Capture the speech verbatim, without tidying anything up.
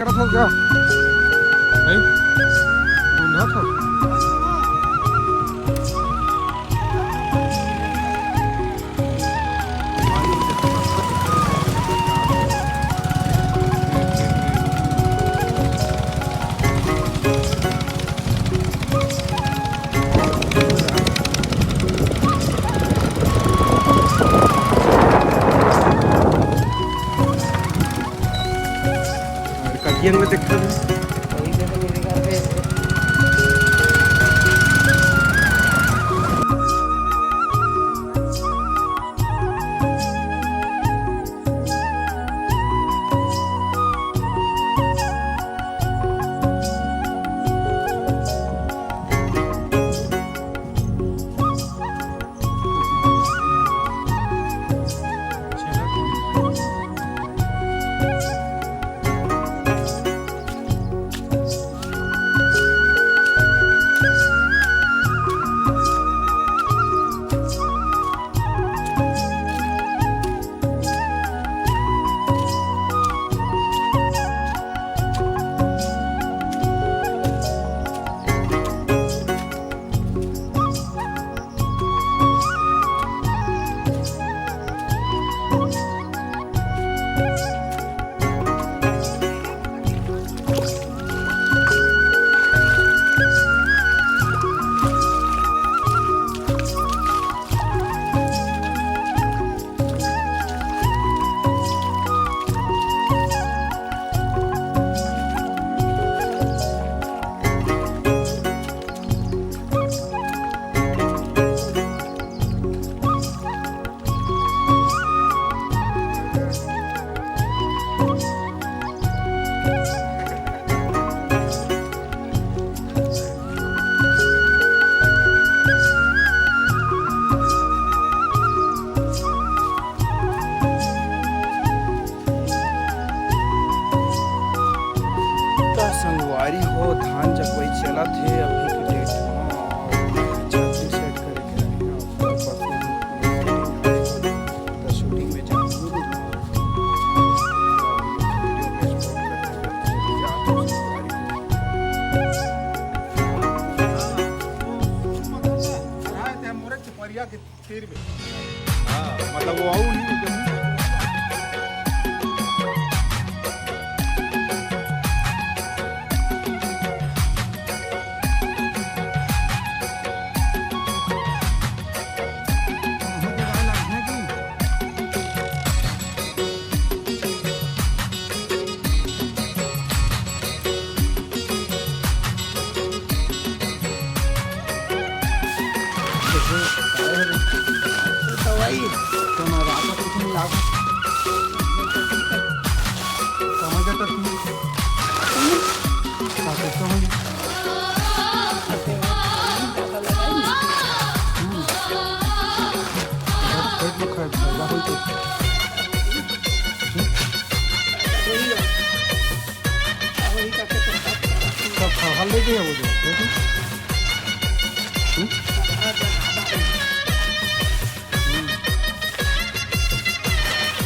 करत हो का? हैं? ढूंढत हो? और कटियन में देखा है। त संगवारी हो, धान जगवई चलत हे अभी के डेट म, अउ छतरी सेट करे के रहे, अउ कल परसों दिन shooting में जाना हे। वीडियो में स्पॉट करते करते जात हो संगवारी हो। हाँ, वो सुमन का चढ़ाए थे मोरे चुपरिया के तीर में। हाँ, मतलब वो आऊ नहीं, एकदम। दवाई तो ना रात को तुम लाओ। समझ तो तू। ताकत तो होई। हम्म। पेट में खाए, फायदा होई तो। सब खा, खा ले गया वो जो, देखो।